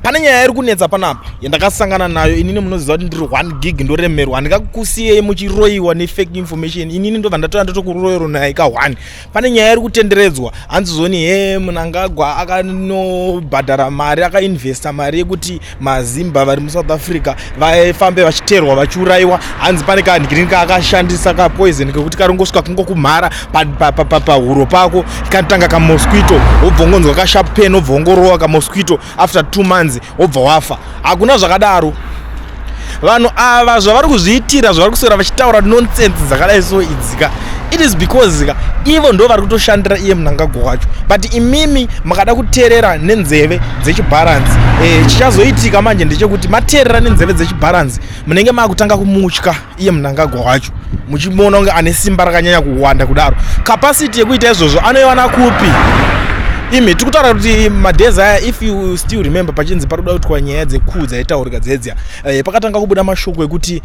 Pane nyaya iri kunetsa panapa yandakasangana nayo. Inini munoziva kuti ndiri 1 gig, ndoremerwa. Handingakusiyei muchiroyiwa nefake information. Inini ndobva ndatora ndotokuroyero naye ka 1. Pane nyaya iri kutenderedzwa, hanzi zoni he Mnangagwa akanobhadhara mari, akainvesta mari yekuti maZimba vari muSouth Africa vafambe vachiterwa, vachiurayiwa. Hanzi pane kanhikirini kaakashandisa, kapoison kekuti karongosvika kungokumhara pahuro pako, kanotanga kamosquito, wobva ungonzwa kasharp pain, wobva ungorowa kamosquito, after 2 months wobva wafa. Hakuna zvakadaro. Vanhu ava zvavari kuzviitira, zvavari kuswera vachitaura nonsense dzakadai so idzika, it is because ka ivo ndo vari kutoshandira iye Mnangagwa wacho. But imimi makada kuteerera nenzeve dzechibharanzi, chichazoitika manje ndechekuti mateerera nenzeve dzechibharanzi, munenge maakutanga kumutya iye Mnangagwa wacho, muchimuona kunge ane simba rakanyanya kuwanda kudaro. Capacity yekuita izvozvo anoiwana kupi? Imi tiri kutaura kuti madays aya, if you still remember, pachinzi pari kuda kuitwa nyaya dzekuu dzaitaurika dzedziya, pakatanga kubuda mashoko ekuti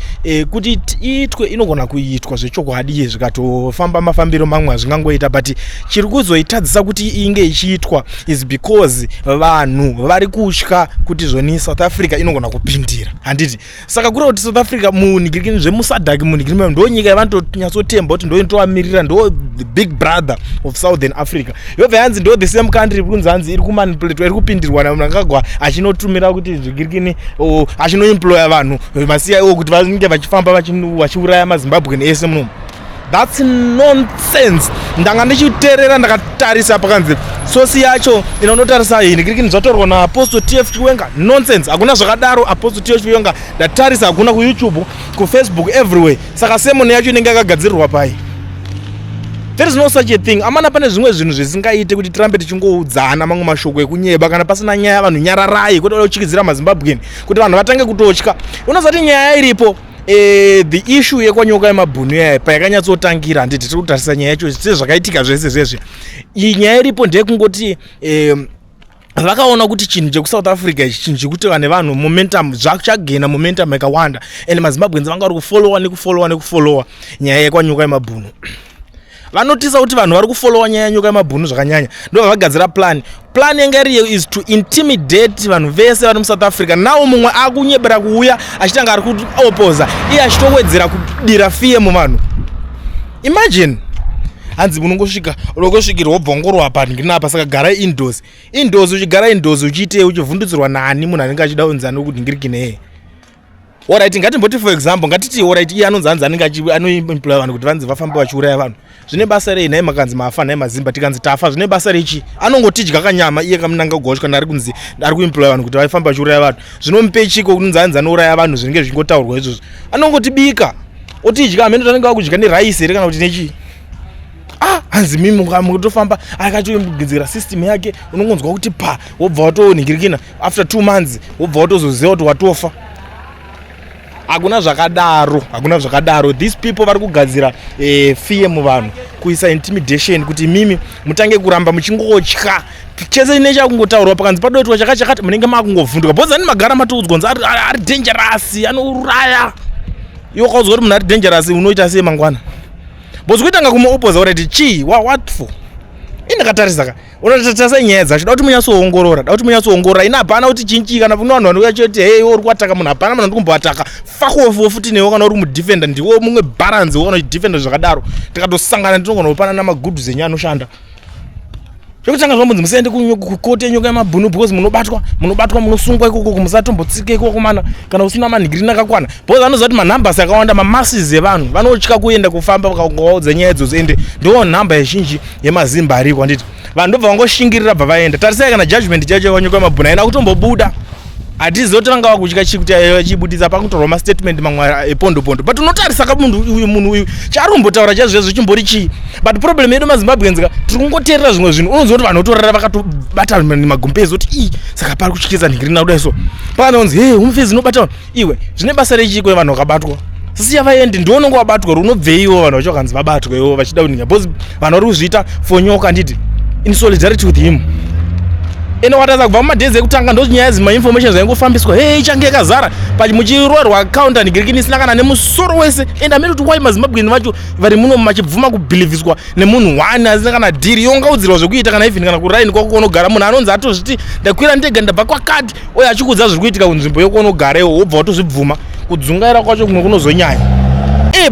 kuti iitwe, inogona kuitwa zvechokwadi, zvikatofamba mafambiro mamwe azvingangoita, but chiri kuzoitadzisa kuti inge ichiitwa is because vanhu vari kutya kuti zvoni South Africa inogona kupindira, handiti? Saka kureva kuti South Africa munhikirikini zvemuSADC, munhikirikini ndo nyika yavanotonyatsotemba kuti ndo inotovamirira, ndo the big brother of Southern Africa. Yobva yanzi ndo the same country kunzi hanzi iri kumanipulatwa, iri kupindirwa naMnangagwa, achinotumira kuti zvikirikini, achinoemploya vanhu maCIO kuti vange vachifamba vachiuraya maZimbabwean ese munomu. That's nonsense. Ndanga ndichiteerera, ndakatarisa pakanzi source yacho inonotarisa nhikirikini zvatorwa naApostle TF Chiwenga. Nonsense, hakuna zvakadaro. Apostle TF Chiwenga, ndatarisa, hakuna kuYouTube, kuFacebook, everywhere. Saka sermon yacho inenge yakagadzirirwa pai? There is no such a thing, amana. Pane zvimwe zvinhu zvisingaite kuti tirambe tichingoudzana mamwe mashoko ekunyeba. Kana pasina nyaya, vanhu nyararai, kwete kuda kuchikidzira maZimbabwean kuti vanhu vatange kutotya. Unozati nyaya iripo, the issue yekwaNyoka yemabhunu yaya payakanyatsotangira, handiti? Tiri kutarisa nyaya yacho sezvakaitika zvese zvezve. Iyi nyaya iripo ndeyekungoti vakaona kuti chinhu chekuSouth Africa ichi chinhu chekuti vane vanhu momentum, zvachagaina momentum yakawanda, and maZimbabweans vanga vari kufollowa nekufollowa nekufollowa nyaya yekwaNyoka yemabhunu. Vanotisa kuti vanhu vari kufollowa nyaya yeNyoka yemabhunu zvakanyanya, ndobva vagadzira plan. Plan yanga iriyo is to intimidate vanhu vese vari muSouth Africa. Nawo mumwe akunyebera kuuya achitanga ari kuopoza, iye achitowedzera kudira fear muvanhu. Imagine, hanzi unongosvika, unongosvikirwa, wobva wongorwa pa ndinapa. Saka garai indoors, indoors. Uchigara indoors uchiitei? Uchivhundutsirwa nani? Munhu anenge achida kunzi anokunhingirikinei? Alright, ngatimboti, for example, ngatiti alright, iye anonzi hanzi anenge anoemploya vanhu kuti vanzi vafambe vachiuraya vanhu. Zvine basa rei nhai? Makanzi mafa nhai maZimba, tikanzi tafa, zvine basa rechi? Anongotidya kanyama iye kaMnangagwa wacho. Kana ari kunzi ari kuemploya vanhu kuti vafambe vachiuraya vanhu, zvinomupe chiko kunzi hanzi anouraya vanhu? Zvinenge zvichingotaurwa izvozvo, anongotibika otidya. Hamene tanenge vakudya neraisi here kana kuti nechii? Ah, hanzi mimi mukutofamba akatogadzira system yake, unongonzwa kuti pa, wobva watonhingirikina, after 2 months wobva watozoziva kuti watofa. Hakuna zvakadaro, hakuna zvakadaro. These people vari kugadzira fear muvanhu, kuisa intimidation kuti imimi mutange kuramba muchingotya chese nechakungotaurwa. Pakanzi padoitwa chakati chakati, munenge makungovhunduka because ani magara matoudzwa kunzi ari dangerous, anouraya. Iwe ukaudzwa kuti munhu ari dangerous, unoita sei mangwana? Because kuitanga kumuopoza urati chii, what for? Indakatarisa ka, unotarisa nyaya dzacho, da kuti munyatsoongorora, da kuti munyatsoongorora. Ina hapana kuti chinchi. Kana kune vanhu vanouya choti, "Hey, uri kuataka munhu," hapana munhu andikumboataka. Fuck off futi newe. Kana uri mudefender, ndiwo mumwe balance. Kana uchidefender zvakadaro, tikatosangana tinogona kupanana magood enyu anoshanda. Chekutanga, zvambonzi musaende kukoti yeNyoka yemabhunu because munobatwa, munobatwa, munosungwa ikoko. Musatombotsika ikoko mana kana usina manhigirini akakwana, because anoziva kuti manumbers akawanda, mamasses evanhu vanotya kuenda kufamba vakangovaudza nyaya idzodzo, ende ndo nhamba yezhinji yemaZimba ariko, handiti? Vanhu ndobva vangoshingirira, bva vaenda. Tarisai kana judgment chacho yeNyoka yemabhunu haina kutombobuda. Hatizivi kuti vanga vakutya chii kuti chibudisa. Pakutorwa mastatement mamwe epondo pondo, but unotarisa ka, munhu uyu, munhu uyu chaari kumbotaura chaizvo chimbori chii? But problem yedu maZimbabweans ka, tiri kungoteerera zvimwe zvinhu. Unonzwa kuti vanhu votorara vakatobata magumbezi kuti ii, saka pari kutyisa nhingirina kudai. So pakanonzi, "He, umufezi inobata vanhu," iwe zvine basa rechiko? Vanhu vakabatwa, siya vaende. Ndiwo unonge wabatwa, unobveiwo? Vanhu vacho vakanzi vabatwa iwo vachida kuninga because vanhu vari kuzviita for Nyoka, handiti? In solidarity with him. Ende wataza kubva mumadays ekutanga, ndonyaya dzimainformation zvaingofambiswa, hey, ichange yakazara muchirohwa counter nigirikini isina kana nemusoro wese. Ende amene kuti why maZimbabwean vacho vari muno machibvuma kubhilivhiswa nemunhu one asina kana dhiri, yongaudzirwa zvekuita, kana even kana kuraini kwako kwaunogara, munhu anonzi atozviti ndakwira ndega ndabva kwakati, uye achikuudza zviri kuitika kunzvimbo yekwaunogara, wobva watozvibvuma. Kudzungaira kwacho kumwe kunozonyanya,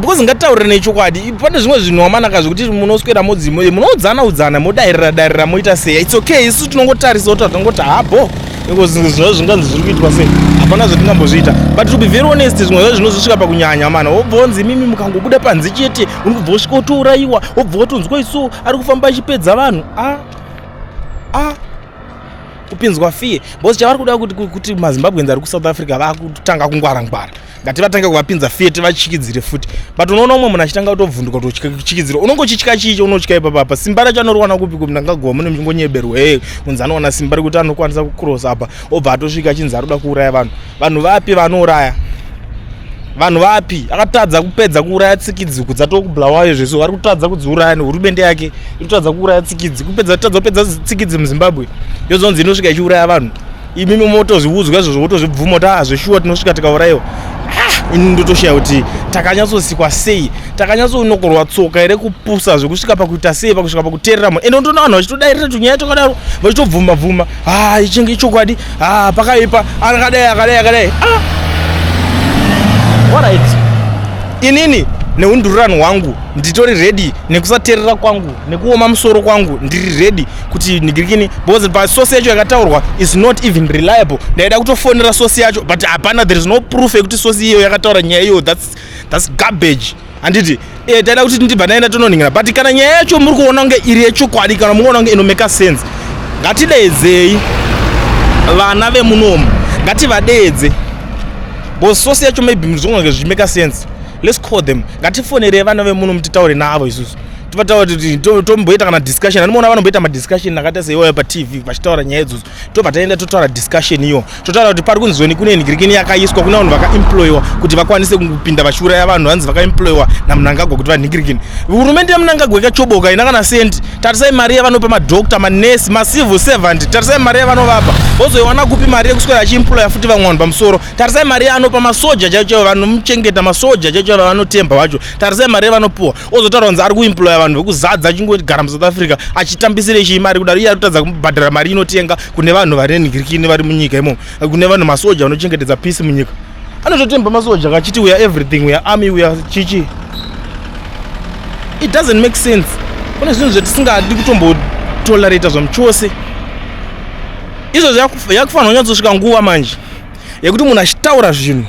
because ngatitaurire chokwadi, pane zvimwe zvinhu wamanaka zvekuti munoswera modzimo munoudzana udzana, modairira dairira, moita sei. It's okay, isu tinongotarisa kuti tinongoti habo, because zvinhu zvinganzi zviri kuitwa sei, hapana zvatingambozviita. But to be very honest, zvimwe zvacho zvinozosvika pakunyanya mana, wobva wanzi imimi mukangobuda panze chete unobva usvika utourayiwa, wobva watonzwa iso ari kufamba achipedza vanhu. A a kupinzwa fear, because chavari kuda kuti maZimbabweans ari kuSouth Africa vakutanga kungwara ngwara, ngativatange kuvapinza fear, tivachikidzire futi. But unoona umwe munhu achitanga kutovhunduka kutochikidzira, unonge uchitya chii? Unotya ipapapa simba racho anoriwana kupi? Mnangagwa mune muchingonyeberwa, e kunzi anowana simba rekuti anokwanisa kucross apa, obva atosvika achinzi ari kuda kuuraya vanhu. Vanhu vapi vanouraya vanhu vapi? Akatadza kupedza kuuraya tsikidzi kudzatokubulawayo zvese, vari kutadza kudziuraya nehurumende yake iri kutadza kuuraya tsikidzi, kupedza kutadza kupedza tsikidzi muZimbabwe, yozonzi inosvika ichiuraya vanhu. Imimi motozviudzwa izvozvo, wotozvibvuma kuti ah, zveshuwa tinosvika tikaurayiwa. Ah, ini ndotoshaya kuti takanyatsosikwa sei, takanyatsonokorwa tsoka here kupusa zvekusvika pakuita sei, pakusvika pakuteerera munhu. Ende unotoona vanhu vachitodairira tunyaya twakadaro, vachitobvuma bvuma, ha, ichinge ichokwadi, ha, pakaipa, akadai akadai akadai. Ah, alright, inini neundururani hwangu nditori ready, nekusateerera kwangu, nekuoma musoro kwangu, ndiri ready kuti ndigirikini, because pasource yacho yakataurwa is not even reliable. Ndaida kutofonera source yacho, but hapana, there is no proof yekuti source iyoyo yakataura nyaya iyoyo. That's garbage, handiti? Taida kuti ndibva ndaenda tononingira, but kana nyaya yacho muri kuona kunge iri yechokwadi, kana muri kuona kunge inomeka sense, ngatideedzei vana vemunomu, ngativadeedze, because source yacho maybe zvogona kunge zvichimeka sense. Let's call them, ngatifonerei vana vemunomu, titaure navo isusu, tivataura kuti tomboita kana discussion. Andimoona vanomboita madiscussion akaita seiwayo paTV vachitaura nyaya idzodzo, tobva taenda totaura discussion iyo, totaura kuti pari kunzweni kune nigirikini yakaiswa, kune vanhu vakaemployiwa kuti vakwanise kupinda vachiuraya vanhu, vanzi vakaemployiwa naMnangagwa kuti vanhingirikini. Hurumende yaMnangagwa ikachoboka, ina kana sendi. Tarisai mari yavanopa madhokta, manesi, macivil servant, tarisai mari yavanovapa. Vozoiwana kupi mari yekuswera achiemploya futi vamwe vanhu pamusoro? Tarisai mari yaanopa masoja chaivo chaivo, vanomuchengeta, masoja chaivo chaivo vanotemba vacho, tarisai mari yavanopuwa. Ozotaura kunzi ari kuemploya vanhu vekuzadza, achingogara muSouth Africa achitambisire chii mari kudaro? Iye ari kutadza kubhadhara mari inotenga kune vanhu vari nigirikini vari munyika imomo, kune vanhu masoja vanochengetedza peace munyika. Anototemba masoja kachiti we are everything, we are army, we are chichi. It doesn't make sense. Kune zvinhu zvatisingadi kutombotolerata zvamuchose izvozvo. Yakufanira kunyatsosvika nguva manje yekuti munhu achitaura zvinhu,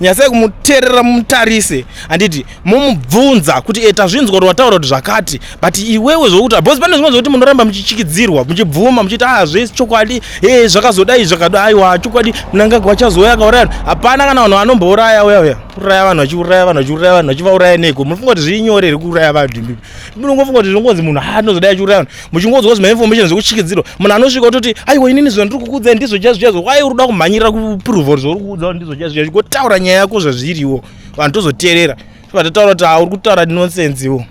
nyatsai kumuteerera, mumutarise, handiti? Mumubvunza kuti e, tazvinzwa kuti wataura kuti zvakati, but iwewe zvokuti, because pane zvimwe zvokuti munoramba muchichikidzirwa, muchibvuma, muchiti ah, zvese chokwadi, e, zvakazodai zvakadai, aiwa, chokwadi Mnangagwa achazouya akauraya vanhu. Hapana kana vanhu vanombouraya uya uya uraya vanhu, vachiuraya vanhu, vachiuraya vanhu, vachivauraya neko. Munofunga kuti zviri nyore here kuuraya vanhu? Munongofunga kuti zvinongonzi munhu ha anozodai achiuraya vanhu, muchingonzwa zvimainformation zvekuchikidzirwa. Munhu anosvika kutoti aiwa, inini zvinhu ndiri kukuudzai ndizvo chaizvo chaizvo. Wai uri kuda kumhanyirira kuprova kuti zvauri kuudza kuti ndizvo chaizvo chaizvo? Gotaura nyaya yako zvazviriwo, vanhu tozoteerera, vatotaura kuti ha, uri kutaura nonsense iwo.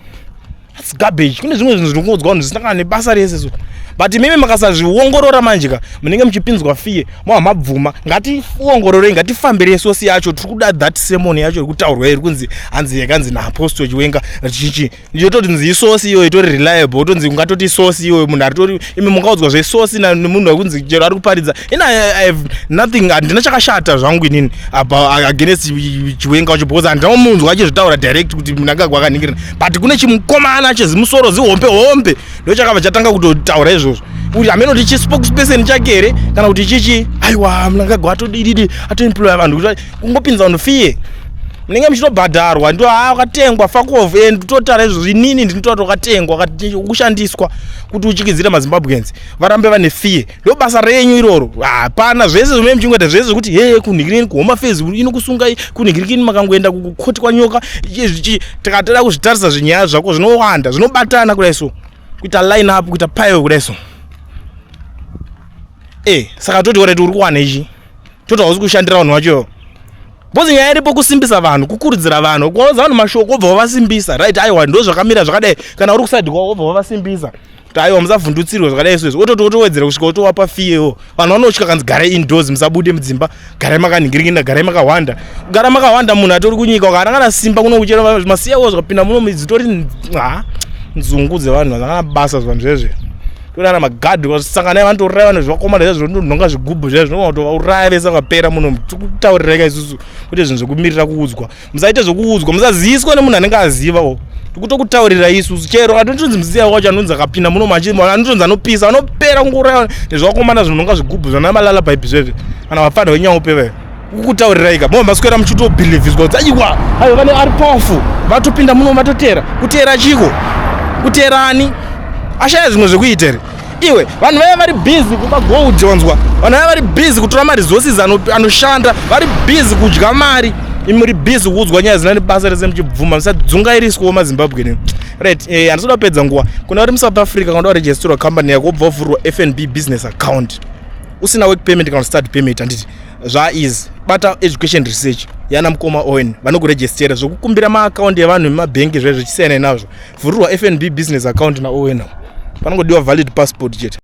That's garbage. Kune zvimwe zvinhu zvinongodzwa vanhu zvisina kana nebasa rese so, but imimi makasazviongorora manje ka, munenge muchipinzwa fear, mava mabvuma. Ngationgororei, ngatifambirei source yacho. Tiri kuda that sermon yacho iri kutaurwa, iri kunzi hanzi yakanzi naapostle Chiwenga chichi, yototi nzi isource iyoyo itori reliable, otonzi ungatoti source iyoyo munhu aritori. Imi mungaudzwa zvesource nemunhu wekunzi chero ari kuparidza. Ina I have nothing, handina chakashata zvangu inini apa against Chiwenga wacho, because handina kumunzwa achizvitaura direct kuti Mnangagwa akaningirina, but kune chimukomana chezimusoro zihombe hombe ndo chakabva chatanga kutotaura izvozvo, kuti hamene kuti chispokesperson chake here kana kuti chichi. Aiwa, Mnangagwa atodididi, atoemploya vanhu kuti kungopinza vanhu fear, munenge muchitobhadharwa, ndo ha, wakatengwa, fuck off. And totaura izvozvo, inini ndinotaura kuti wakatengwa, kushandiswa kuti uchikidzire maZimbabweans varambe vane fear. Ndo basa renyu iroro. Hapana zvese zvinenge muchingoita zvese zvekuti he, kunhingirikini kuHome Affairs inokusungai, kunhingirikini makangoenda kukoti kwanyoka. Tikatoda kuzvitarisa zvinyaya zvako zvinowanda, zvinobatana kudai so, kuita line up, kuita pile kudai so. Saka toti alright, uri kuwana ichi, toti hausi kushandira vanhu vacho, because nyaya iripo kusimbisa vanhu, kukurudzira vanhu, kuvaudza vanhu mashoko, wobva wavasimbisa, right? Aiwa, ndo zvakamira zvakadai. Kana uri kuside kwavo, wobva wavasimbisa. Kuti aiwa, musavhundutsirwe zvakadai izvozvo. Ototi otowedzera kusvika otowapa fiyewo. Vanhu vanotya, kanzi garai indoors, musabude mudzimba, garai makanhingiringinda, garai makahwanda. Kugara makahwanda, munhu atori kunyika ukana kana simba kuno kuchera masiyawo zvakapinda muno, dzitori ha nzungu dzevanhu vakana basa. Zvanhu zvezve torana magadhi vasanganai, vanotouraya vanhu zvakomana zvezvo, ndonhonga zvigubhu zvezvo, zvinotovauraya vese vakapera muno. Tikutaurirai isusu kwete zvinhu zvekumirira kuudzwa. Musaite zvekuudzwa, musaziviswa nemunhu anenge azivawo. Tikutokutaurirai isusu. Chero anotonzi musiya wacho anonzi akapinda muno machi, anotonzi anopisa, anopera kungouraya nezvakomana zvinonga zvigubhu zvana malala bhaibhi zvezve, kana vafana venyaupe ve kukutaurirai ka. Mova maswera muchitobhilivhiswa kuti aiwa, aiwa, vane ari powerful vatopinda muno, vatotera. Kutera chiko? Kuterani? Ashaya zvimwe zvekuita here iwe? Vanhu vaya vari busy kuba gold, wanzwa? Vanhu vaya vari busy kutora maresources anoshanda, vari busy kudya mari. Imi muri busy kuudzwa nyaya zina nebasa rese muchibvuma. Musadzungairiswawo, maZimbabwe ne. Right, handisoda kupedza nguva. Kuna vari muSouth Africa, kana waregisterwa company yako, wobva wavhurwa FNB business account, usina work permit kana study permit, handiti zvaeasy? Bata Education Research yana mukoma Owen, vanokurejestera. Zvokukumbira maakaundi evanhu vemabhengi zvezvo, chisiyana nazvo. Vhurirwa FNB business account naOwen, panongodiwa valid passport chete.